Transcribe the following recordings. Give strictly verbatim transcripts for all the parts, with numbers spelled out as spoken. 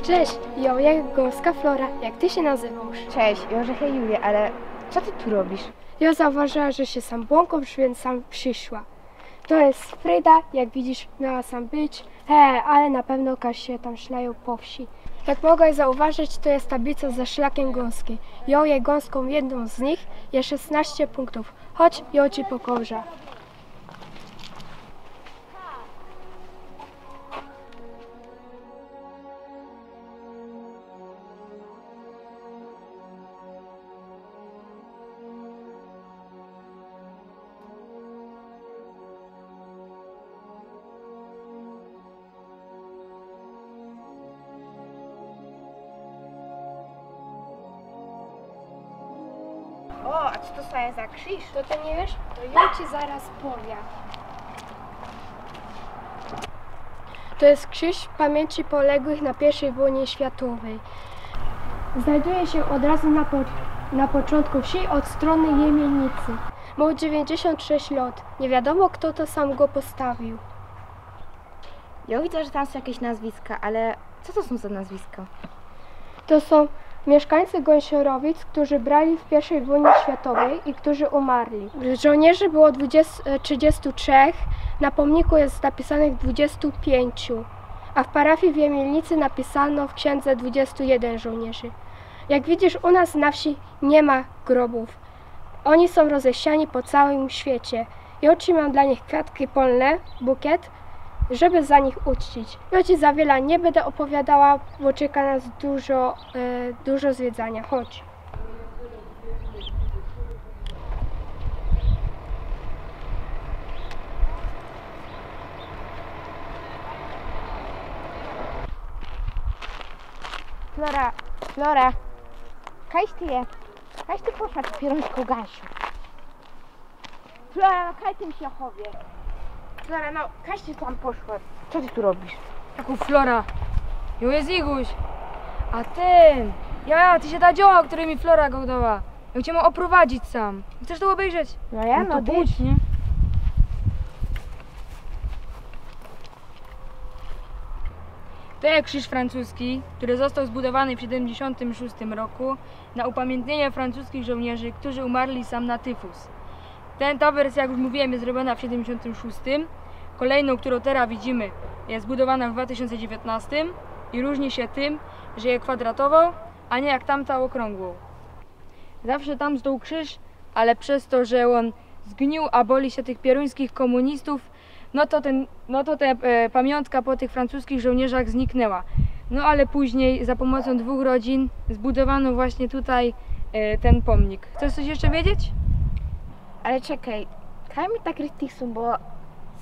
Cześć, jo je Gąska Flora. Jak ty sie nazywasz? Cześć, jo żech je Julia, ale co ty tu robisz? Jo zauważyła, że sie sam błąkasz, wiync sam prziszła. To je Fryda, jak widzisz, miała sam być. He, ale na pewno kaś sie tam szlają po wsi. Jak mogłaś zauważyć, to je tablica ze szlakiym Gąski. Jo je Gąskōm jednōm z nich, je szesnŏście punktōw. Chodź, jo ci pokŏża. O, a co to je za krziż? To ty niy wiysz? To jo ci zarŏz powiym. To je krziż pamiyńci poległych na piyrwszyj wojnie światowyj. Znajduje sie ôd razu na, po, na poczōntku wsi ôd strōny Jemielnicy. Mioł dziewięćdziesiąt sześć lot. Niy wiadōmo, fto to sam go postawiōł. Jo widzã, że tam sōm jakeś nazwiska, ale co to sōm za nazwiska? To sōm miyszkańcy Gōnsiorowic, ftorzy brali w piyrwszyj wojnie światowyj i ftorzy umarli. Żołnierzi było dwadzieścia, e, trzidzistu trzech, na pōmniku je napisanych dwadzieścia pięciu, a w parafii w Jemielnicy napisano w księdze dwadzieścia jeden żołnierzi. Jak widzisz, u nas na wsi niy ma grobōw. Ôni sōm rozesiani po cołkim świecie. Jo trzimōm dlŏ nich kwiatki polne, bukiet, żeby za nich uczcić. Jo ci za wiela niy byda ôpowiadała, bo czeka nas dużo, e, dużo zwiedzaniŏ. Chodź. Flora, Flora, kaj ty je? Kaj ty poszła, ty pierōńsko gasiu? Flora, no kaj ty mi sie chowie? Flora, no kaj ty tam poszła? Co ty tu robisz? Jakō Flora? Jo je Ziguś. A tyn, ja, ja, ty sie ta dziołcha, ô ftorej mi Flora gŏdała. Jo ciã mōm ôprowadzić sam. Chcesz to ôbejrzeć? No ja, no to no, pōdź, dyć, niy? To je krziż francuski, ftory zostoł zbudowany w siedymdziesiōntym szōstym roku na upamiyntniyniŏ francuskich żołnierzi, ftorzy umarli sam na tyfus. Tyn, ta wersjŏ, jak już mōwiōm, je zrobiōnŏ w siedymdziesiōntym szōstym. Kolejnōm, ftorõ teroz widzymy, je zbudowanŏ w dwa tysiōnce dziewiyntnŏstym i rōżni sie tym, że je kwadratowŏ, a niy jak tamta ôkrōngłŏ. Zawsze tam stoł krziż, ale przez to, że ôn zgniōł, a boli sie tych pierōńskich kōmunistōw, no to tyn, no to ta, e, pamiōntka po tych francuskich żołnierzach zniknęła. No ale pōźniyj za pōmocōm dwōch rodzin zbudowano właśnie tutaj, e, tyn pōmnik. Chcesz coś jeszcze wiedzieć? Ale czekej, kaj mi tak richtig sōm, bo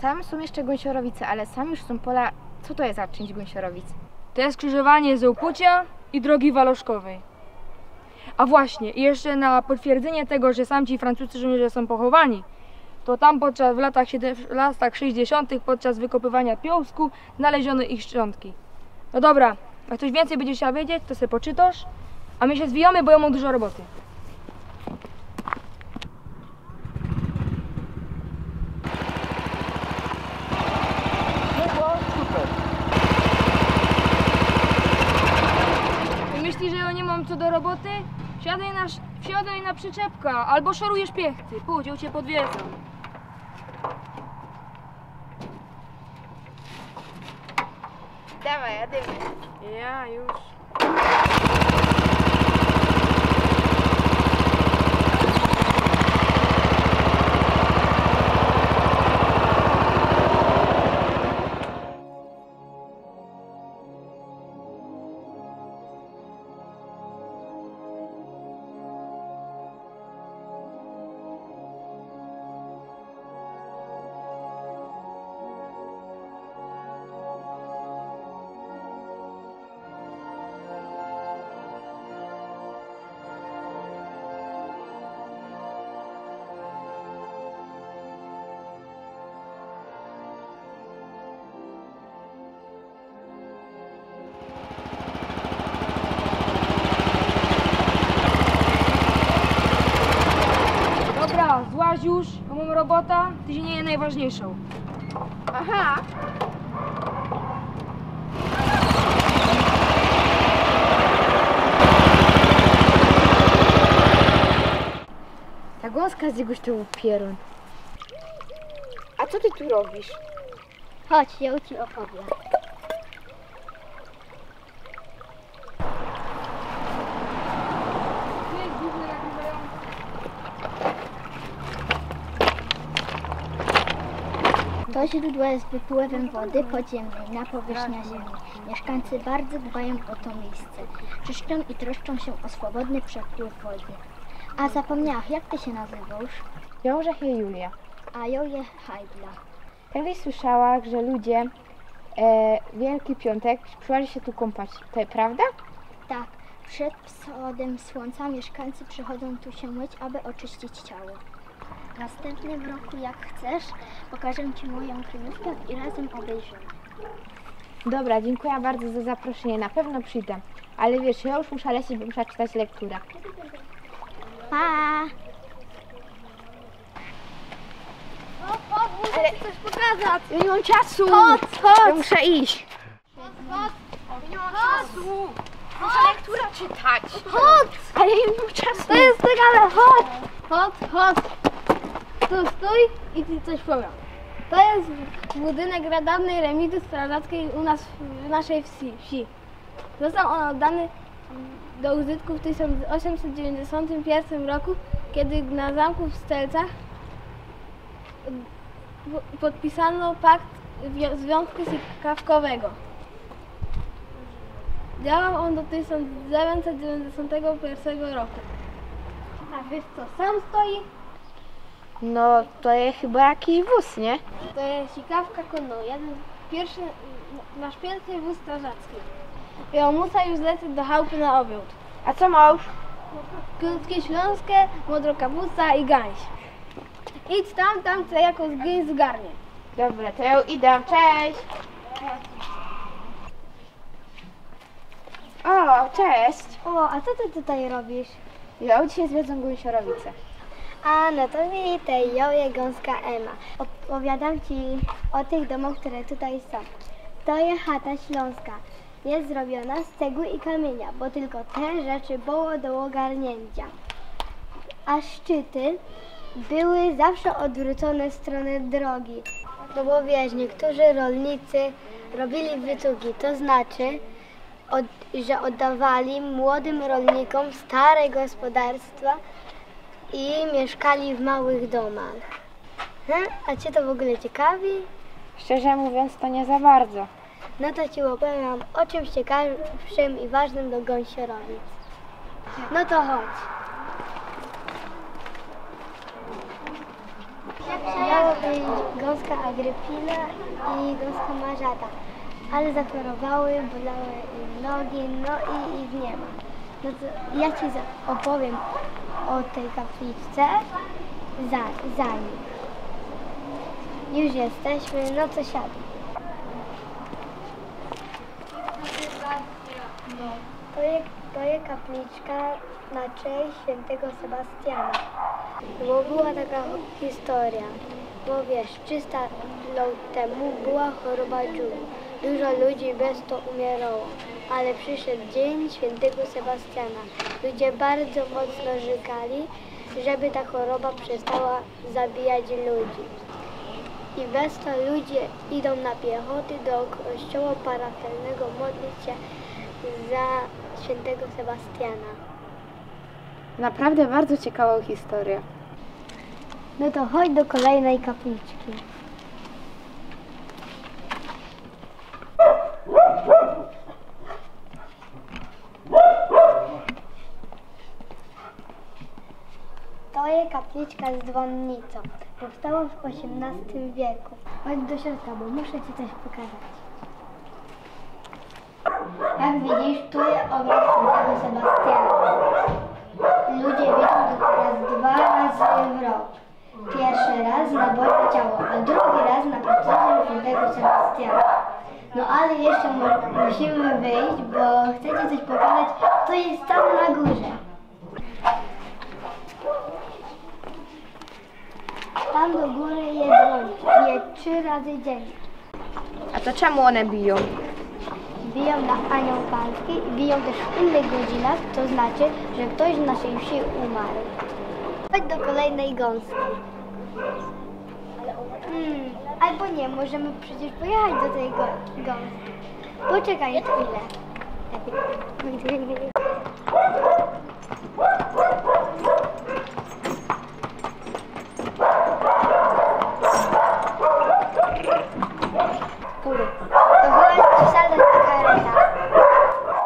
sam sōm jeszcze Gōnsiorowice, ale sam już sōm pola. Co to je za czynść Gōnsiorowic? To je skrzyżowanie Zołpucia i drogi Waloszkowej. A właśnie, i jeszcze na potwierdzenie tego, że sam ci francuscy żołnierze sōm pochowani, to tam podczas, w latach siedem-, w latach sześćdziesiątych podczas wykopywania piasku znaleziono ich szczątki. No dobra, jak coś więcej będziesz chciała wiedzieć, to se poczytasz, a my się zwijamy, bo ja mam dużo roboty. Ty myślisz, że ja nie mam co do roboty? Wsiadaj na, wsiadaj na przyczepka, albo szorujesz piechty. Pójdź, ja cię podwiezę. Dawaj, jadymy. Ja już. Dobra, złaź już, bo mam robota, ty się nie jest najważniejszą. Aha. Oskar, z niego to upierun. A co ty tu robisz? Chodź, ja ci opowiem. To źrōdło je wypływym wody podziymnyj na powierzchniã ziymie. Miyszkańcy bardzo dbajōm ô to miyjsce. Czyszczōm i troszczōm sie ô swobodny przepływ wody. A zapōmniałach, jak ty sie nazywosz? Jŏ je Julia. A jŏ je Hajdla. Tak gdzieś słyszałach, że ludzie e, Wielki Piōntek przychodzi sie tu kōmpać. To je prawda? Tak. Przed wschodym słōnca miyszkańcy przychodōm tu sie myć, aby ôczyścić ciało. W nastympnym roku, jak chcesz, pokażę ci mojõ kryjōwka i razym ôbejrzōmy. Dobra, dziynkuja bardzo za zaproszynie. Na pewno przidã. Ale wiysz, jŏ już musza lecieć, bo musza czytać lektura. Pa! Chodź, chodź, muszę ci coś pokazać. Jŏ niy mōm czasu. Chodź, chodź. Jŏ musza iś. Chodź, chodź. Jŏ niy mōm czasu. Musza lektura czytać. Chodź. Ale jŏ niy mōm czasu. To je cekawe, chodź. Chodź, chodź. Tu stōj i ci coś powiym. To je budynek radawnyj remizy strażackiej u nas w naszyj wsi. Został on oddany do użytku w tysiōnc ôziymset dziewiyńćdziesiōntym piyrwszym roku, kej na zamku w Stelcach po- podpisano pakt wi- Związku Sikawkowego. Działał on do tysiōnc dziewiynćset dziewiynćdziesiōntego piyrwszego roku. A wiysz, co sam stoi? No, to je chyba jakiś wōz, nie? To je sikawka kōnno, jedyn piyrwszy, nasz piyrwszy wōz strażacki. I ôn musi już leceć do chałpy na ôbiŏd. A co mosz? Kōrōczki ślōnskie, modro kapusta i gańś. Idź tam, tam ci jakoś gańś zgarnie. Dobra, to jŏ idã, cześć! O, cześć! O, a co ty tutaj robisz? Jŏ dzisiej zwiedzōm Gōnsiorowicã. A, no to witej, jŏ je Gōnska Ema. Ôpowiadōm ci ô tych dōmach, kere tutaj sōm. To je chata ślōnska. Je zrobiōna z cegły i kamiynia, bo tylko te rzeczy było do ôgarniyncio. A szczyty były zawsze ôdwrōcōne w strōnã drogi. No bo wiysz, niykerzy rolnicy robiyli wycugi, to znaczy, ôd- że ôddawali młodym rolnikōm stare gospodarstwa i miyszkali w małych dōmach. Hm? A cie to w ôgōle ciekawi? Szczerze mōwiōnc, to niy za bardzo. No to ci ôpowiym ô czymś ciekawszym i ważnym do Gōnsiorowic. No to chodź. Miała być Gōnska Agrypina i Gōnska Marzata, ale zachorowały, bolały im nogi, no i ich niy ma. No to jŏ ci za- ôpowiym ô tyj kapliczce za- za nim. Już jesteśmy, no to siadaj. To je, to je kapliczka na cześć świyntego Sebastiana. Bo była taka historia. Bo wiysz, trzysta lŏt tymu była choroba dżum. Dużo ludzi bez to umiyrało. Ale prziszoł dziyń świyntego Sebastiana. Ludzie bardzo mocno rzykali, żeby ta choroba przestała zabijać ludzi. I bez to ludzie idōm na piychoty do kościoła parafialnego modlić sie za świyntego Sebastiana. Naprawdę bardzo ciekawŏ historijŏ. No to chodź do kolejnyj kapliczki. To je kapliczka z dzwōnnicōm. Powstała w ôziymnŏstym wieku. Chodź do środka, bo muszę ci coś pokazać. Jak widzisz, tu je ôbrŏz świyntego Sebastiana. Ludzie widzōm go teroz dwa razy w rok. Piyrszy rŏz na Boże Ciało, a drugi rŏz na procesjōn świyntego Sebastiana. No ale jeszcze mu- musimy wyjść, bo chcę ci coś pokazać, co jest tam na górze. Tam do góry je dzwōnik, bije trzy razy dziennie. A to czemu ône bijōm? Bijōm na Anioł Pański i bijōm tyż w innych godzynach, to znaczy, że ftoś w naszyj wsi umarł. Chodź do kolejnej gąski. Hmm, albo nie, możemy przecież pojechać do tej gą- gąski. Poczekaj chwilę. Kurde. To chyba przysiadła ta kareta.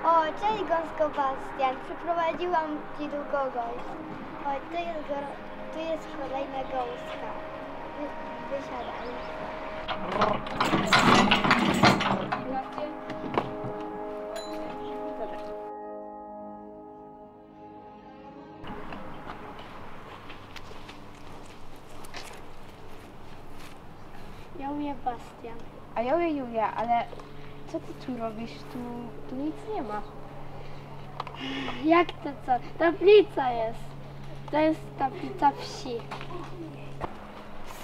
O, cześć gąsko Bastian, przyprowadziłam ci tu kogoś. Chodź, to jest gor- Tu jest kolejna gąska. Wy- Wysiadaj. Ja imię Bastian. A ja imię Julia, ale co ty tu robisz? Tu, tu nic nie ma. Jak to co? Tablica jest. To jest tablica wsi.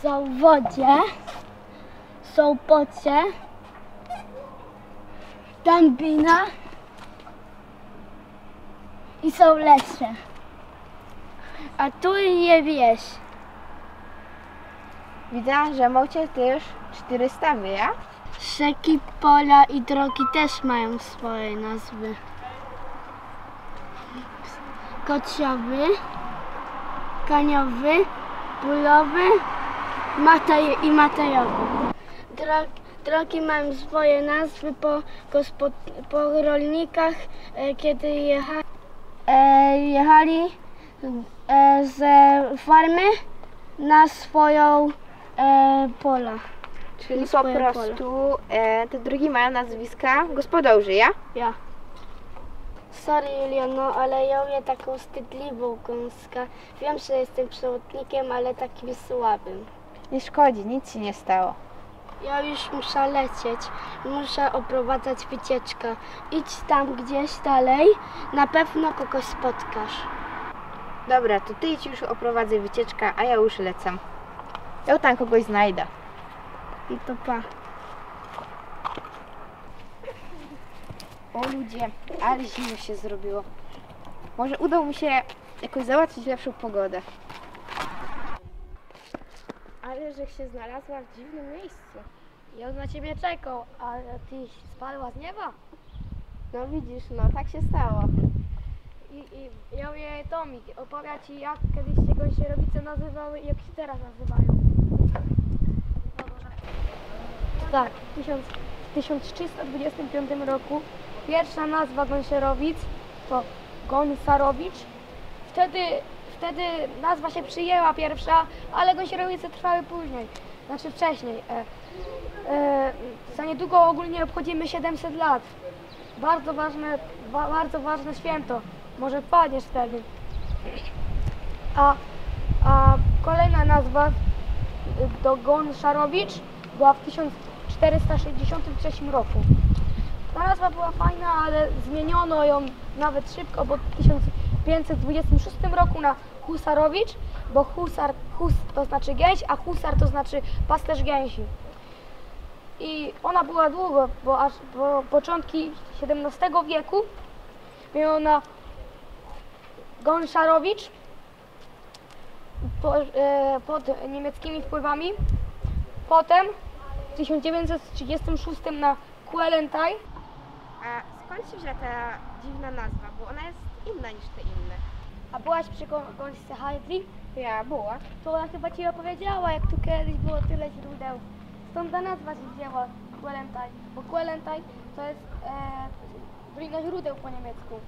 Są w wodzie, są pocie, dębina i są lesie. A tu je wieś. Widzę, że macie też cztery stawy, ja? Rzeki, pola i drogi też mają swoje nazwy. Kociowy, Kaniowy, Pulowy, Matej i Matejowy. Dro- drogi mają swoje nazwy po, gospod- po rolnikach, e, kiedy jecha- e, jechali e, ze farmy na swoją e, pola. Czyli Na po swoje pola. prostu e, te drogi mają nazwiska gospodarzy, ja? Ja. Sorry, Juliano, ale ja miałam taką wstydliwą gąskę. Wiem, że jestem przewodnikiem, ale takim słabym. Nie szkodzi, nic się nie stało. Ja już muszę lecieć. Muszę oprowadzać wycieczkę. Idź tam gdzieś dalej, na pewno kogoś spotkasz. Dobra, to ty idź już oprowadzaj wycieczkę, a ja już lecę. Ja tam kogoś znajdę. No to pa. O ludzie, ale zimno się zrobiło. Może uda mi się jakoś załatwić lepszą pogodę. Ale że się znalazła w dziwnym miejscu. Ja na ciebie czekał, a ty spadła z nieba? No widzisz, no tak się stało. I, i ja mówię, Tomik, opowiada ci, jak kiedyś się gąsierowice nazywały i jak się teraz nazywają. Tak, tysiąc, w tysiąc trzysta dwudziestym piątym roku pierwsza nazwa gąsierowic to Gonsarowicz. Wtedy, wtedy nazwa się przyjęła pierwsza, ale gąsierowice trwały później, znaczy wcześniej. E, e, za niedługo ogólnie obchodzimy siedemset lat. Bardzo ważne, ba, bardzo ważne święto. Może padniesz wtedy. A, a kolejna nazwa, y, do Gonsarowicz była w tysiąc czterysta sześćdziesiątym trzecim roku. Ta nazwa była fajna, ale zmieniono ją nawet szybko, bo w tysiąc pięćset dwudziestym szóstym roku na Husarowicz, bo husar, hus to znaczy gęś, a husar to znaczy pasterz gęsi. I ona była długo, bo aż do początki siedemnastego wieku miała ona Gonsarowicz po, e, pod niemieckimi wpływami. Potem w tysiąc dziewięćset trzydziestym szóstym na Kuelentaj. A skąd się wzięła ta dziwna nazwa? Bo ona jest inna niż te inne. A byłaś przy gą- gąsce Heidrich? Ja była. To ona chyba ci opowiedziała, jak tu kiedyś było tyle źródeł. Stąd ta nazwa się wzięła, Kuelentaj. Bo Kuelentaj to jest e, Dolina Źródeł po niemiecku.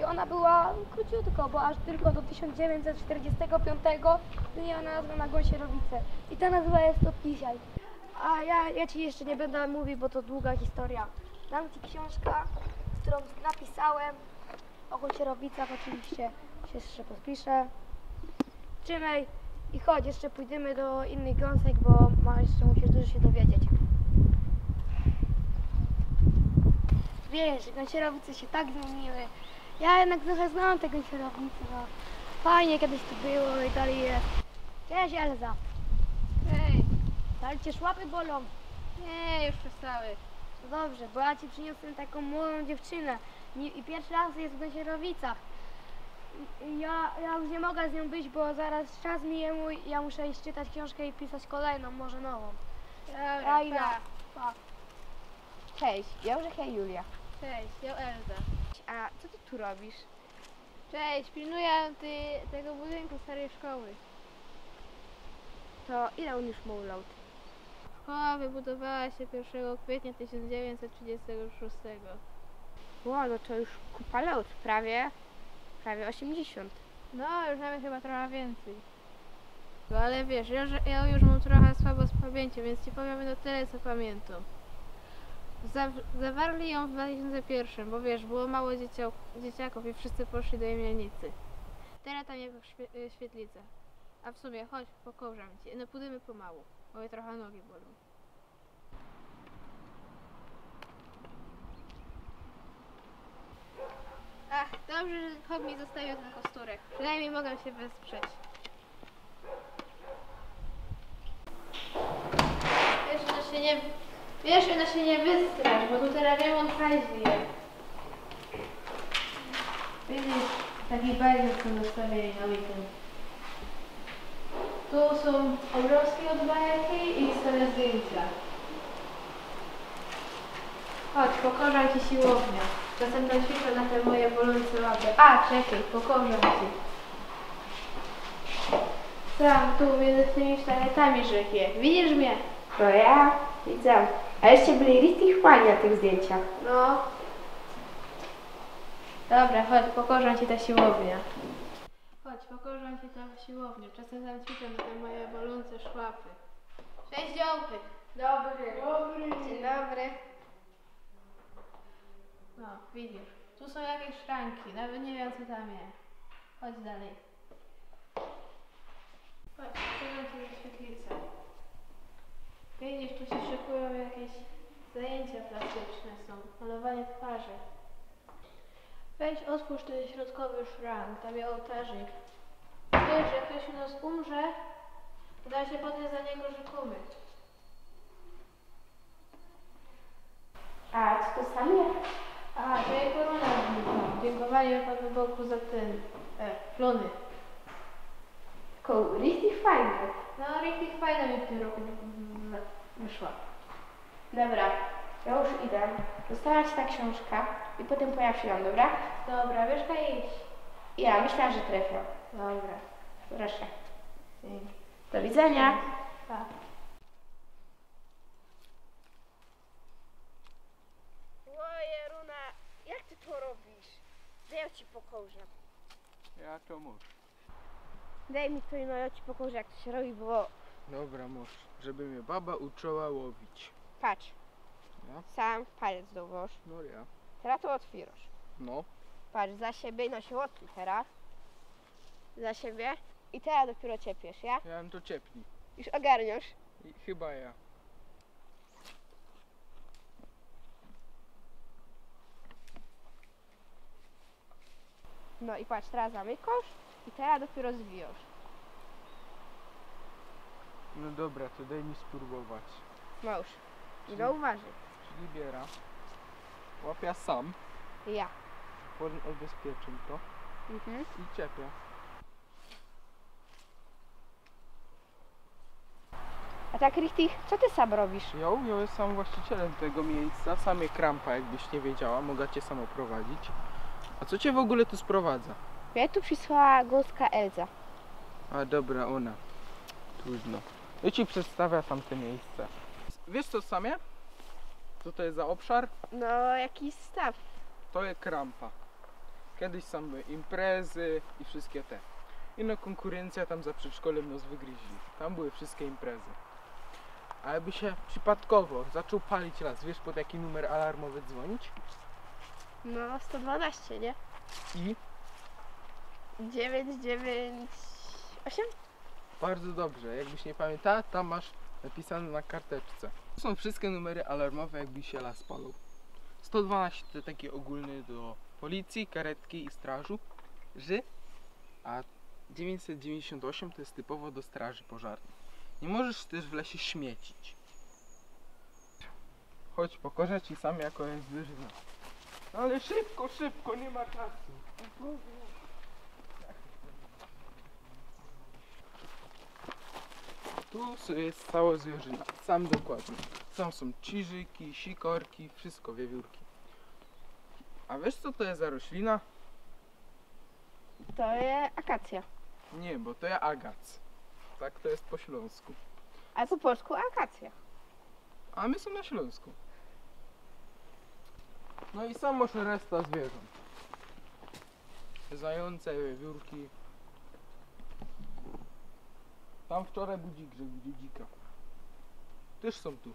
I ona była króciutko, bo aż tylko do tysiąc dziewięćset czterdziestego piątego zmieniła nazwę na Gąsierowice. I ta nazwa jest od dzisiaj. A ja, ja ci jeszcze nie będę mówił, bo to długa historia. Dam ci książkę, którą napisałem o Gąsierowicach, oczywiście się jeszcze podpiszę. Trzymaj i chodź, jeszcze pójdziemy do innych gąsek, bo ma- jeszcze musisz dużo się dowiedzieć. Wiesz, Gąsierowice się tak zmieniły. Ja jednak trochę znam te Gąsierowice, no. Fajnie kiedyś tu było i dalej jest. Cześć, Elza. Hej, Ale cię szłapy bolą. Nie, już przestały. No dobrze, bo ja ci przyniosłem taką młodą dziewczynę. Nie- I pierwszy raz jest w Gąsierowicach. I- i Ja, ja już nie mogę z nią być, bo zaraz czas mi jemu i ja muszę iść czytać książkę i pisać kolejną, może nową. Dobra, Ja idę. Pa. Pa. Cześć, ja już jestem Julia. Cześć, ja Elza. A co ty tu robisz? Cześć, pilnuję ty, tego budynku starej szkoły. To ile on już miał lat? Szkoła wybudowała się pierwszego kwietnia tysiąc dziewięćset trzydziestego szóstego. Ło, no to już kupa lat, prawie, prawie osiemdziesiąt. No, już nawet chyba trochę więcej. No ale wiesz, ja, że- ja już mam trochę słabo z pamięcią, więc ci powiem no tyle, co pamiętam. Za, zawarli ją w dwa tysiące pierwszym, bo wiesz, było mało dzieciak, dzieciaków i wszyscy poszli do imielnicy. Teraz tam jest szwie- y, świetlica. A w sumie, chodź, pokażę ci. No, pójdziemy pomału, bo mnie trochę nogi bolą. Ach, dobrze, że chłop mi zostawił ten kosturek. Przynajmniej mogę się wesprzeć. Wiesz, no się nie, wiesz, no się nie wystrasz, bo tu teraz remont hajzli jest. Widzisz, taki bajzel, co zostawili na weekend. Tu są obrazki od bajki i stare zdjęcia. Chodź, pokażę ci siłownię. Czasem tam ćwiczę na te moje bolące łapy. A, czekaj, pokażę ci. Tam, tu między tymi sztachetami żeś je. Widzisz mnie? No ja widzę. A jeszcze byli richtig fajni na tych zdjęciach. No. Dobra, chodź, pokażę ci tę siłownię. Chodź, pokażę ci tę siłownię. Czasem tam ćwiczę na te moje bolące szłapy. Cześć, dziołchy. Dobry. Dzień dobry. No, widzisz. Tu są jakieś szranki, nawet nie wiem, co tam jest. Chodź dalej. Chodź, pokażę ci tę świetlicę. Widzisz, tu się szykują jakieś zajęcia plastyczne są. Malowanie twarzy. Weź otwórz ten środkowy szrank, tam jest ołtarzyk. Wiesz, jak ktoś u nas umrze, to tam się potem za niego szykujemy. A co to sam jest? A, to jest korona znikła. Dziękowanie Panu Bogu za ten, e, plony. Ko- Richtig fajny. No, richtig fajna mi w tym roku w- w- wyszła. Dobra, ja już idę. Dostała ci ta książka i potem pojawiłam, dobra? Dobra, wiesz, kaj iść. Ja myślałam, że trafię. Dobra, Proszę. dzięki. Do widzenia. Pa. Łoje, Runa, jak ty to robisz? Że ja ci pokażę. Ja to mōż. Daj mi to, no, ja ci pokażę, jak to się robi, bo Dobra, mōż. Żeby mie baba uczyła łowić. Patrz. No. Sam palec dołoż. No ja. Teraz to otwierasz. No. Patrz, za siebie, no się odsuń teraz. Za siebie. I teraz dopiero ciepniesz, ja? Ja bym to ciepni. Już ogarniesz. I chyba ja. No i patrz, teraz zamykasz i teraz dopiero zwijasz. No dobra, to daj mi spróbować. No już. I do uważaj. Czyli biera. Łapia sam. Ja. Potem odbezpieczam to Mhm. i ciepię. A tak richtig, co ty sam robisz? Ja, ja jestem właścicielem tego miejsca, sam je krampa, jakbyś nie wiedziała, mogę cię sam oprowadzić. A co cię w ogóle tu sprowadza? Mnie tu przysłała gąska Elza. A dobra, ona. Trudno. Ja ci przedstawię tamte miejsce. Wiesz co, Samie? Co to jest za obszar? No, jakiś staw. To jest krampa. Kiedyś tam były imprezy i wszystkie te. Ino konkurencja tam za przedszkolem nas wygryźli. Tam były wszystkie imprezy. A jakby sie przypadkowo zaczōn palić las, wiysz, pod jaki numer alarmowy dzwōnić? No, sto dwanaście, nie? I Dziewięć, dziewięć, osiem? Bardzo dobrze, jakbyś nie pamiętała, tam masz napisane na karteczce. To sōm wszystkie numery alarmowe, jakby sie las palił. Sto dwanaście to taki ôgōlny do policyje, karetki i strażu, że, a dziewięćset dziewięćdziesiąt osiem to jest typowo do straży pożarnej. Nie możesz też w lesie śmiecić. Chodź, pokażę ci sam, jako jest zwierzyna. No ale szybko, szybko, nie ma czasu. Tu s- jest cała zwierzyna, sam dokładnie. Tam są ciżyki, sikorki, wszystko, wiewiórki. A wiesz, co to jest za roślina? To je akacja. Nie, bo to jest agac. Tak to jest po śląsku. A po polsku akacja. A my są na Śląsku. No i samo reszta zwierząt. Zające, wiewiórki. Tam wczoraj był dzik, że widział dzika. Też są tu.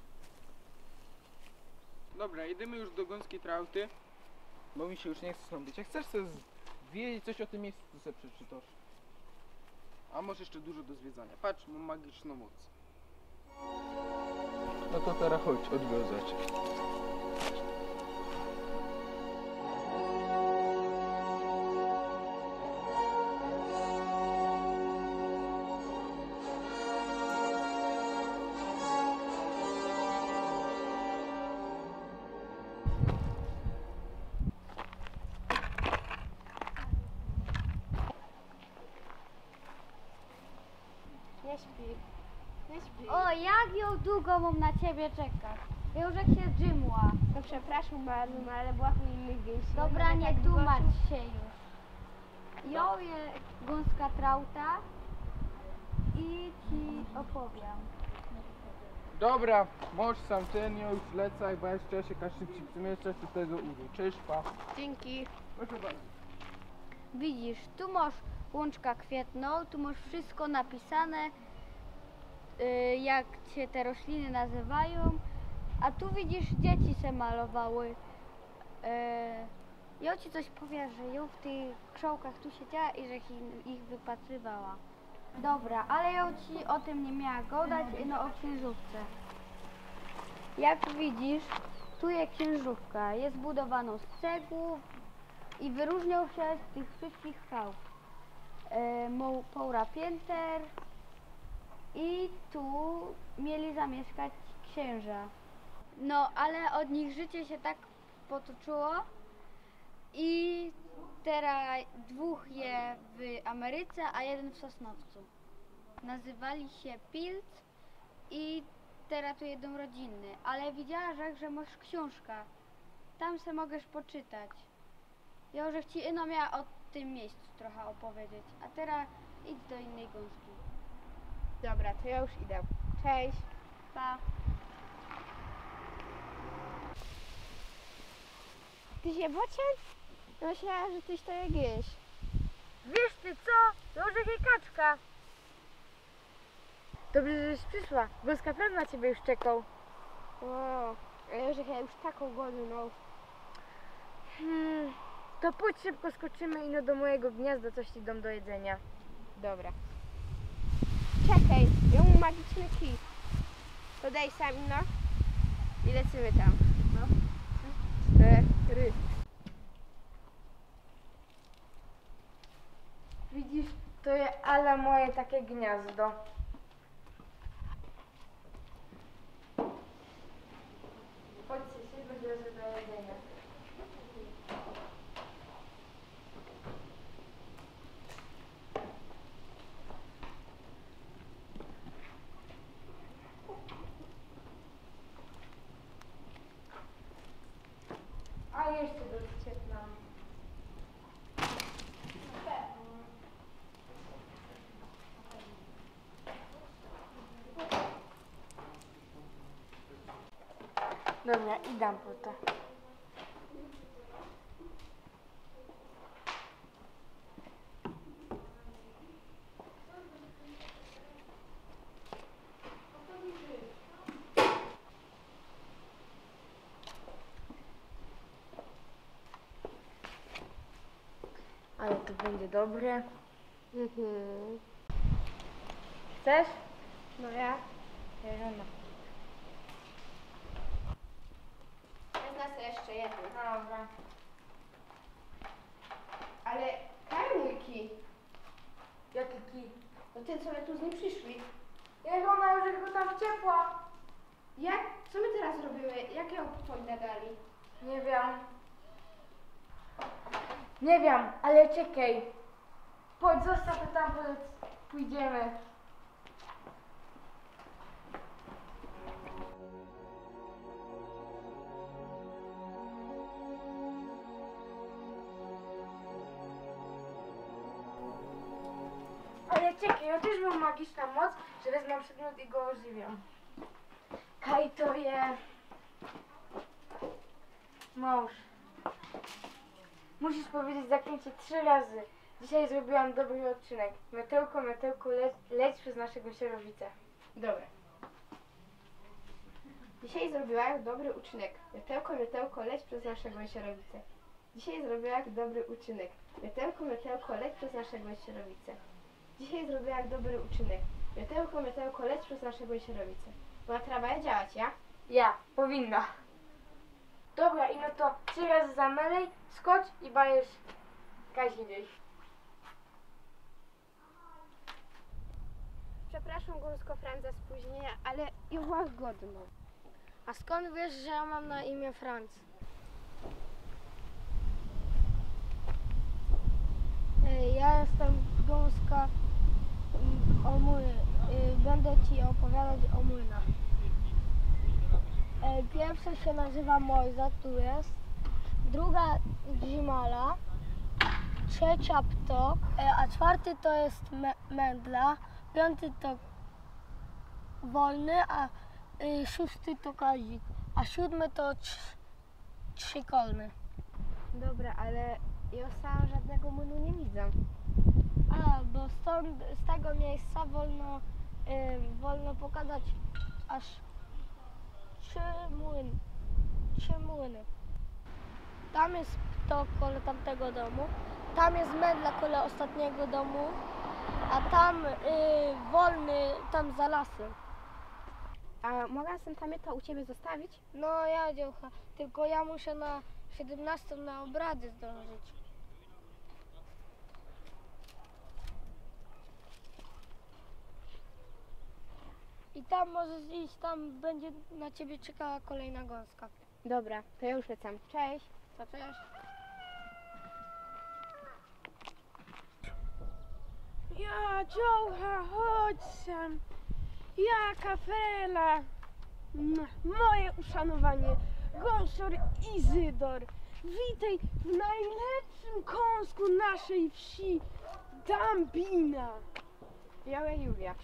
Dobra, jedziemy już do gąskiej trauty, bo mi się już nie chce stąd być. Jak chcesz sobie z- wiedzieć coś o tym miejscu, to sobie przeczytasz. A masz jeszcze dużo do zwiedzania. Patrz, mam magiczną moc. No to teraz chodź, odwiązać. Nie śpi. Nie śpi. O, jak jŏ dugo mōm na ciebie czekać. Jŏ już jak sie drzymła. No przepraszam bardzo, no ale brakuje innych gęsi. Dobra, No nie tak tłumacz zobaczę. się już. Jŏ je gąska trauta i ci ôpowiym. Dobra, możesz sam ten, jŏ już lecę, bo jeszcze się każe przemieszczać do tego uroczeszpa. Dzięki. Proszę bardzo. Widzisz, tu masz łączka kwietnŏ, tu masz wszystko napisane, y, jak się te rośliny nazywajōm, a tu widzisz, dzieci se malowały. Y, jŏ ci coś powiym, że jŏ w tych krzołkach tu siedziała i że ich, ich wypatrywała. Dobra, ale jŏ ci ô tym niy miała gŏdać, ino ô ksiynżówce. Jak widzisz, tu je ksiynżówka, je zbudowanŏ z cegłōw i wyrożniŏ sie z tych wszyskich chałp. E, mo-, połra piynter i tu mieli zamiyszkać ksiynża. No, ale ôd nich życie sie tak potoczyło i terŏz dwōch je w Ameryce, a jedyn w Sosnowcu. Nazywali sie Pilt i terŏz tu jedōm rodziny, ale widziała żech, że masz ksiynżka. Tam se możesz poczytać. Jŏ żech ci ino miała ô tym miyjscu trocha ôpowiedzieć, a terŏz idź do innyj gōnski. Dobra, to jŏ już idã. Cześć. Pa. Ty sie bocian? Myślałam, że tyś to je gęś. Wiysz ty co? Jŏ żech je kaczka. Dobrze, żeś prziszła. Gōnska pewno na ciebie już czekŏ. O, a jŏ żech je już takŏ godnŏ. Hmm, to pōdź szybko skoczymy ino do mojigo gniŏzda, coś ci dōm do jedzyniŏ. Dobra. Czekej, jŏ mōm magiczny kij. To dej sam ino i lecymy tam. No. Cztery. Widzisz, to je ala moje takie gniŏzdo. Chodźcie, szybko do jedzyniŏ. A jeszcze do ciepła. Dobra, idã po to. Dobre. Mhm. Chcesz? No ja. Ja żona. Wezmę sobie jeszcze jedną. Dobra. Ale kaj mōj kij? Jaki kij? No ten, co my tu z nim przyszli. Ja żona już go tam wciepła. Jak? Co my teraz robimy? Jak ja go pōjnã dalij? Nie wiym. Nie wiym, ale czekej. Chodź, zostaw to tam, chodź, pōjdziymy. Ale czekej, ja tyż mōm magiczną moc, że wezmã przedmiot i go ôżywiã. Kaj to je? Mōż. Musisz pedzieć zaklyncie trzi razy. Dzisiej zrobiłam dobry uczynek. Miotełko, miotełko, le leć przez nasze gōńsierowice. Dobra. Dzisiej zrobiłach dobry uczynek. Miotełko, miotełko, leć przez nasze gōńsierowice. Dzisiej zrobiłach dobry uczynek. Miotełko, miotełko, leć przez nasze gōńsierowice. Dzisiej zrobiłach dobry uczynek. Miotełko, miotełko, leć przez nasze gōńsierowice. Bo na trawa je działać, ja? Ja, powinna. Dobra, i no to trzi razy zamelej, skocz i bajesz kaździj. Przepraszōm, gōnsko Franc, za spōźniyniã, ale jo byłach głodnŏ. A skōnd wiysz, że jo mōm na imiã Franc? E, ja jestem gōnska, mm, ômō-, y, bydã ci ôpowiadać ô młynach. E, piyrwszŏ sie nazywa Mojza, tu je. Drugŏ Drzimala. Trzecio Ptok. E, a czwŏrty to je me-, Mendla. Piōnty to Wolny, a, y, szōsty to Kazik. A siōdmy to trz-, Trzikolny. Dobra, ale jo sam żŏdnego młynu niy widzã. A, bo stōnd, z tego miyjsca wolno, y, wolno pokazać aż trzi młyn-, trzi młyny. Tam je Ptok kole tamtego dōmu, tam je Mendla kole ôstatnigo dōmu, a tam, y, Wolny, tam za lasym. A mogłabych sam to u ciebie zostawić? No ja, dziołcha, tylko ja muszã na siedymnostōm na ôbrady zdōnżyć. I tam możesz iść, tam będzie na ciebie czekała kolejna gąska. Dobra, to ja już lecę. Cześć. To cześć. Ja, dziołcha, chodź sam. Ja, Kafela. Mua, moje uszanowanie. Gąsior Izydor. Witaj w najlepszym kąsku naszej wsi. Dambina. Ja, Julia.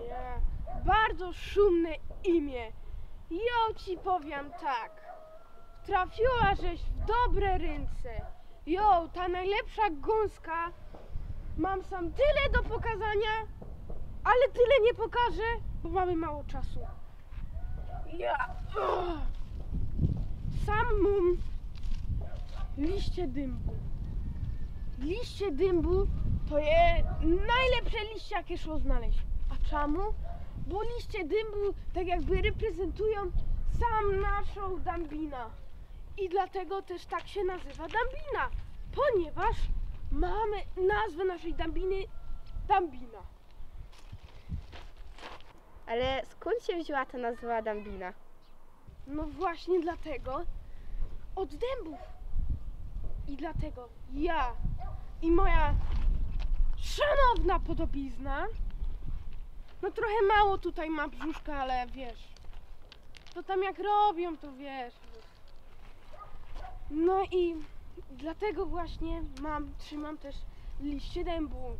Ja. Bardzo szumne imię. Ja ci powiym tak. Trafiła żeś w dobre rynce. Jo, ta najlepsza gąska. Mam sam tyle do pokazania, ale tyle nie pokażę, bo mamy mało czasu. Ja. Sam mōm liście dymbu. Liście dymbu to je najlepsze liście, jakie szło znaleźć. A czemu? Bo liście dymbu tak jakby reprezentujōm sam naszą Dambinã. I dlatego też tak się nazywa Dambina, ponieważ mamy nazwę naszej Dambiny Dambina. Ale skąd się wzięła ta nazwa Dambina? No właśnie dlatego, od dębów. I dlatego ja i moja szanowna podobizna, no trochę mało tutaj ma brzuszka, ale wiesz, to tam jak robią, to wiesz. No i dlatego właśnie mam, trzymam też liście dębu.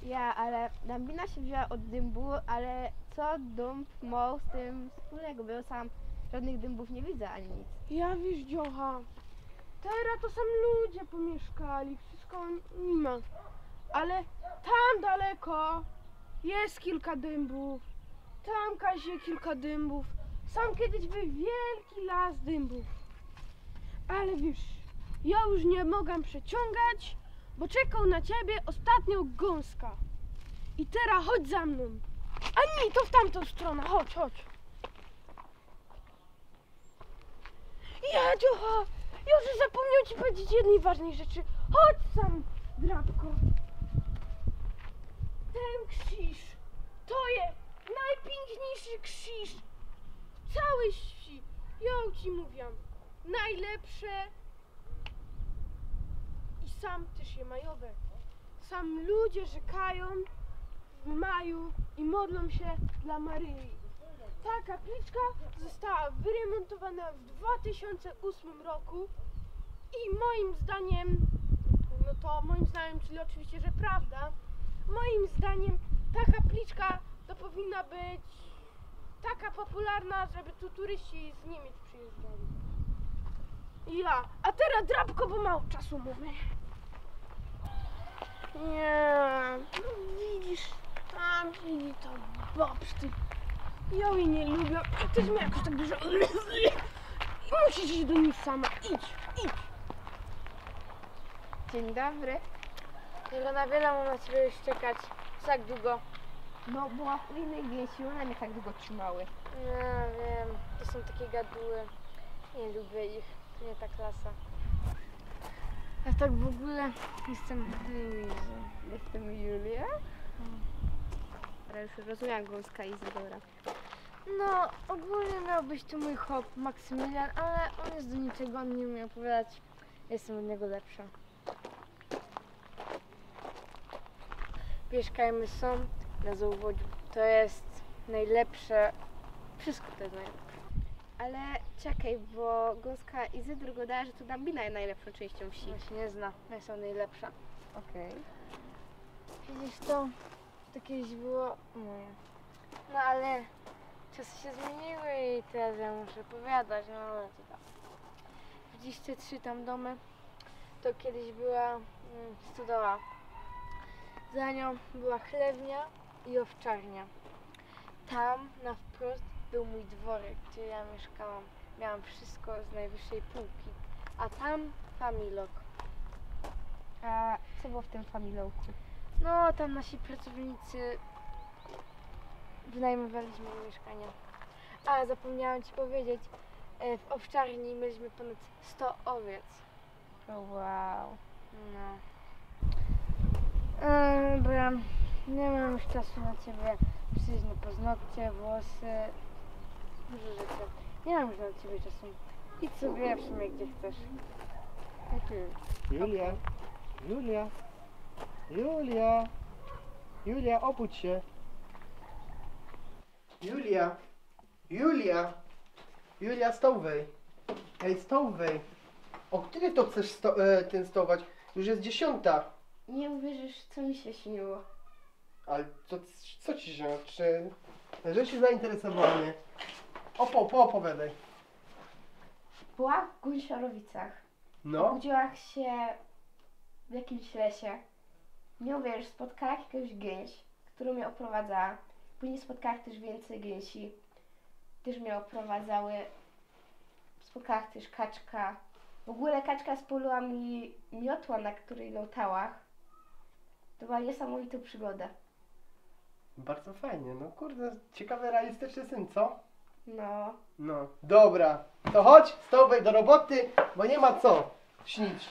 Ja, ale dębina się wzięła od dymbu, ale co dąb ma z tym wspólnego? Bo ja sam żadnych dębów nie widzę ani nic. Ja, wiesz, dziołcha, teraz to sam ludzie pomieszkali, wszystko nie ma. Ale tam daleko jest kilka dębów, tam każe kilka dębów. Sam kiedyś był wielki las dębów. Ale wiesz, Ja już niy mogã przeciōngać, bo czekŏ na ciebie ôstatnio gōnska. I terŏz chodź za mnōm. A niy, to w tamtōm strōnã, chodź, chodź. Ja, dziocha, już zapōmniałam ci pedzieć jednyj ważnyj rzeczy. Chodź sam, drapko. Tyn krziż to je nojpiykniejszy krziż w cołkij wsi. Ja ci mówiã, nojlepsze. I sam tyż je majowy. Sam ludzie rzykajōm w maju i modlōm sie dlŏ Maryi. Ta kapliczka została wyremōntowana w dwa tysiōnce ōsmym roku i mojim zdaniym, no to mojim zdaniym, czyli ôczywiście, że prŏwda, mojim zdaniym ta kapliczka to powinna być taka popularna, żeby tu turyści z Niymiyc przijyżdżali. Ja, a terŏz drapko, bo mało czasu mōmy. Niy, no widzisz, tam siedzi ta babsztyk. Ja jeji niy lubiã. Tyś mia jakoś tak dużo. I musisz iś do nij sama. Idź, idź. Dziyń dobry. Irōna, na wiele mōm na ciebie już czekać. Tak dugo. No, była w innej wsi, ône mie tak dugo trzimały. Ja wiym, to sōm take gaduły. Niy lubiã ich, to niy ta klasa. Ja tak w ogōle jestem Luizōm. Jestem Julia. Teraz już rozumiem gōnska Izydora. No, ôgōlnie mioł być tu mōj chop Maksymilian, ale ôn je do niczego, ôn niy umie ôpowiadać. Jestem ôd niego lepsza. Miyszkajōm sōm na Zôłwodziu. To je nojlepsze. Wszystko to je nojlepsze. Ale czekej, bo gōnska Izydor gŏdała, że to Dambina je nojlepszōm czynściōm wsi. Właśnie niy zna. Ône sōm nojlepsze. Okej. Widzisz to? To kejś było moje. No ale czasy sie zmiyniły i terŏz ja muszã ôpowiadać, no ale to tam. Widzisz te trzi tam dōmy? To kejś była mm, stodoła. Za niōm była chlewnia i ôwczarnia. Tam na wprost bōł mōj dworek, gdzie ja miyszkałam. Miałam wszystko z nojwyższyj pōłki. A tam familok. A co było w tym familoku? No, tam nasi pracownicy wynajmowali miyszkania. A, zapōmniałam ci powiedzieć, e, w ôwczarni mieliśmy ponad sto owiec. O, wow. No. E, bo ja niy mōm już czasu na ciebie. Przyjść na paznokcie, włosy. Dużo rzeczy. Niy mōm już na ciebie czasu. Idź sobie w sumie gdzie chcesz. Mhm. Julia. Julia. Julia. Julia, ôbudź sie. Julia. Julia. Julia, wstŏwej. Ej, wstŏwej. Ô ktyryj to chcesz sto- e, tyn wstŏwać? Już je dziesiōnta. Niy uwierzysz, co mi sie śniło. Ale to c- co ci sie, czy rzeczy zainteresowanie? Ô, po, po, ôpowiadej. Była w Gōnsiorowicach. No. Ôbudziła sie w jakimś lesie. Niy uwierzysz, spotkała jakoś gynś, kero mie ôprowadzała. Późnij spotkała tyż wiyncyj gynsi. Tyż mie ôprowadzały. Spotkała tyż kaczka. W ôgōle kaczka spŏliyła mi miotła, na kerej lŏtałach. To była niysamowito przigoda. Bardzo fajnie, no kurde, ciekawy, realistyczny syn, co? No. No, dobra, to chodź, wstŏwej do roboty, bo niy ma co śnić.